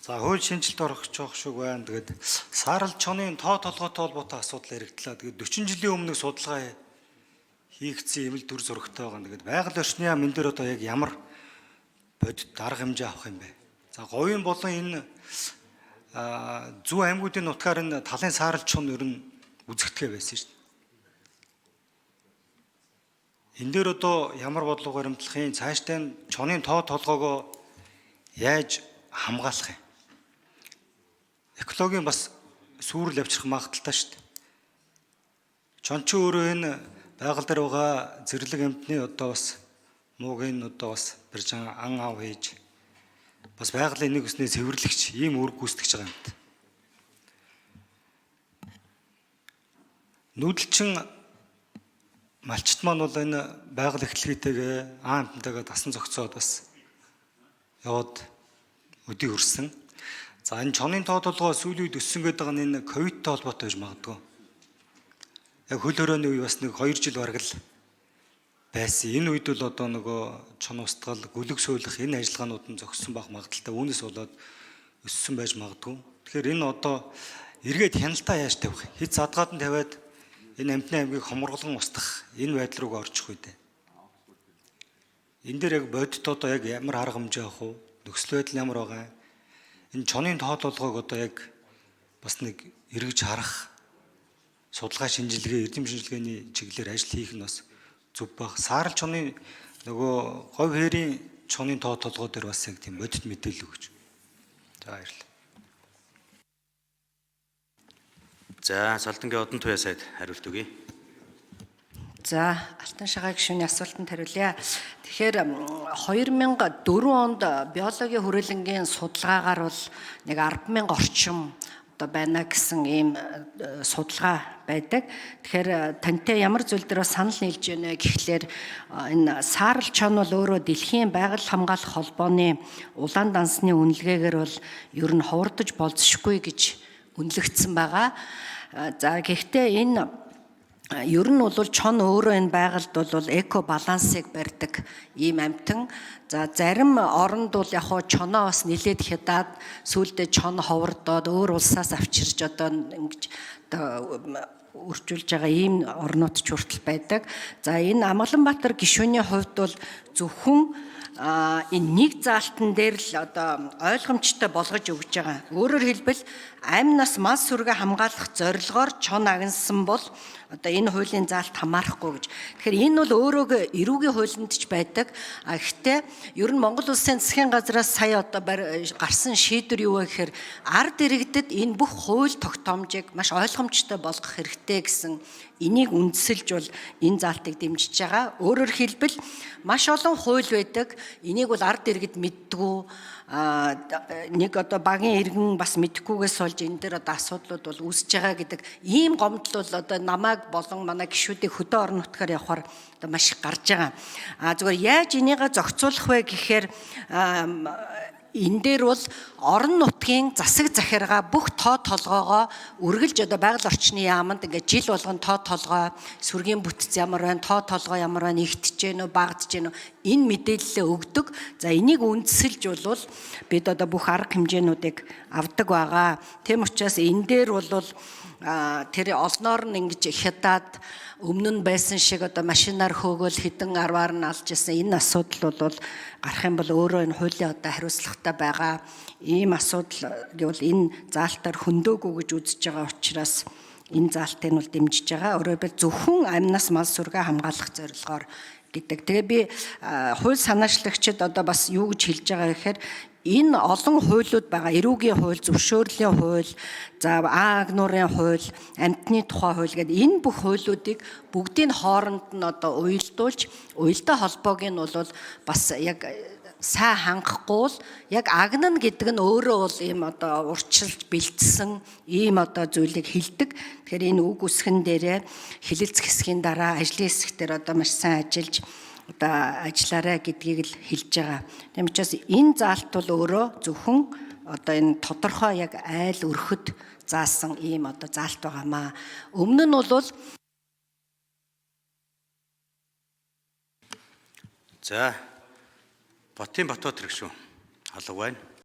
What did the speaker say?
За, хууль шинжилэлт орох жоох шиг байна. Тэгээд саарал чонын тоо толгойтой холбоотой асуудал яригдлаа. Тэгээд 40 жилийн өмнө судалгаа хийгдсэн юм л дүр зурагтай байгаа. Тэгээд байгаль орчны яам энэ дээр одоо яг ямар бодит арга хэмжээ авах юм бэ? За, говийн болон энэ зүүн аймагуудын нутгаар энэ талын саарал чон ер нь үзэгдэхэ байсан шүү дээ. Энэ дээр одоо ямар бодлого баримтлах юм, цаашдаа чонын тоо толгоогоо яаж хамгаалах юм? Экологийн бас сүүрэл авчрах магадлалтай шүү дээ. Чон чи өөрөө энэ байгаль дээр байгаа зэрлэг амьтны одоо бас муугийн одоо бас биржан ан ав хийж бас байгалийн нэг өснөө цэвэрлэгч ийм үүрэг гүйцэтгэж байгаа юмт. Нүүдэлчин малчт маань бол энэ байгаль эхлэлгээтэйгээ аан амтантайгаа дасан зохицоод бас яваад өдий хүрсэн. За, энэ чонын тоо толгой сүүлийн үед өссөн гэдэг нь энэ ковидтой холбоотой байж магадгүй. Яг хөл хорионы үе бас нэг 2 жил бараг л байсан. Энэ үед бол одоо нөгөө чон устгал, гүлэг суйлах энэ ажиллагаанууд нь зогссон байх магадaltaй. Үүнээс болоод өссөн байж магадгүй. Тэгэхээр энэ одоо эргээд хяналтаа яаж тавих вэ? Хэд задгаад нь тавиад энэ амьтны аймгийг хомроглон устгах энэ байдал руугаа орчих үү дээ. Энэ дээр яг бодит одоо яг ямар арга хэмжээ авах вэ? Нөхцөл байдал ямар байгаа юм? Энэ чонын тоо толгойг одоо яг бас нэг эргэж харах судалгаа шинжилгээ, эрдэм шинжилгээний чиглэлээр ажил хийх нь бас зөв баг. Саарал чонын нөгөө говь хээрийн чонын тоо толгой дээр бас яг тийм бодит мэдээлэл өгч. За, баярлалаа. За, Салдангийн Одан Туяа сайд хариулт өгье. За, Алтан шагаа гишүүний асуултанд хариулъя. Тэгэхээр 2004 онд биологийн хүрээлэнгийн судалгаагаар бол нэг 10,000 орчим одоо байна гэсэн ийм судалгаа байдаг. Тэгэхээр тантай ямар зүйл дээр бас санал нийлж байна вэ гэхлээр энэ саарал чон бол өөрөө дэлхийн байгаль хамгаалах холбооны улаан дансны үнэлгээгээр бол ер нь ховордож болзошгүй гэж үнэлэгдсэн байгаа. За, гэхдээ энэ ер нь бол чон өөрөө энэ байгальд бол эко балансыг барьдаг ийм амьтан. За, зарим оронд бол яг хуу чоноо бас нилээд хядаад сүүлдээ чон ховордоод өөр улсаас авчирч одоо ингэж одоо үржүүлж байгаа ийм орнууд ч хүртэл байдаг. За, энэ Амгаланбаатар гишүүний хувьд бол зөвхөн энэ нэг заалтан дээр л одоо ойлгомжтой болгож өгч байгаа. Өөрөөр хэлбэл амь нас мал сүргээ хамгаалах зорилгоор чон агнсан бол одоо энэ хуулийн заалт хамаарахгүй гэж. Тэгэхээр энэ бол өөрөөгөө эрүүгийн хуулинд ч байдаг. А гэхдээ ер нь Монгол Улсын засгийн газраас сая одоо гарсан шийдвэр юу вэ гэхээр ард иргэдэд энэ бүх хууль тогтоомжийг маш ойлгомжтой болгох хэрэгтэй гэсэн энийг үндсэлж бол энэ заалтыг дэмжиж байгаа. Өөрөөр хэлбэл маш олон хууль байдаг. Энийг бол ард иргэд мэддэггүй. Нэг одоо багийн иргэн бас мэдэхгүйгээс болж энэ дээр одоо асуудлууд бол үүсэж байгаа гэдэг ийм гомдол бол одоо намайг болон манай гишүүдийг хөдөө орон нутгаар явхаар одоо маш их гарч байгаа. А зүгээр яаж энийгээ зохицуулах вэ гэхээр энэ дээр бол орон нутгийн засаг захиргаа бүх тоо толгоогоо үргэлж одоо байгаль орчны яаманд ингээд жил болгон тоо толгой, сүргийн бүтэц ямар байна, тоо толгой ямар байна, игтж гэнэ үү, багадж гэнэ үү, энэ мэдээлэлээ өгдөг. За, энийг үндсэлж бол бид одоо бүх арга хэмжээнүүдийг авдаг байгаа. Тийм учраас энэ дээр бол тэр олноор нь ингэж хядаад өмнө нь байсан шиг одоо машинаар хөөгөл хэдэн арваар нь алж исэн энэ асуудал бол гарах юм бол өөрөө энэ хуулийн одоо хариуцлагатай байгаа ийм асуудал гэвэл энэ заалтаар хөндөөгүй гэж үзэж байгаа учраас энэ заалтыг нь бол дэмжиж байгаа. Өөрөөр хэлбэл зөвхөн амнаас мал сүргээ хамгаалах зорилгоор гэдэг. Тэгээ би хууль санаачлагчид одоо бас юу гэж хэлж байгаа гэхээр энэ олон хуулиуд байгаа. Эрүүгийн хууль, зөвшөөрлийн хууль, за агнуурын хууль, амьтны тухай хууль гэдэг энэ бүх хуулиудыг бүгдийн хооронд нь одоо уялдуулж, уялдаа холбоог нь бол бас яг сайн хангахгүй бол яг агнана гэдэг нь өөрөө бол ийм одоо урчилж бэлдсэн ийм одоо зүйлийг хилдэг. Тэгэхээр энэ үг үсгэн дээрээ хэлэлцэх хэсгийн дараа ажлын хэсэг дээр одоо маш сайн ажиллаж одоо ажиллаарай гэдгийг л хэлж байгаа. Тийм учраас энэ заалт бол өөрөө зөвхөн одоо энэ тодорхой яг айл өрхөд заасан ийм одоо заалт байгаамаа. Өмнө нь бол За, Ботын Батбаатар гишүүн алга байна.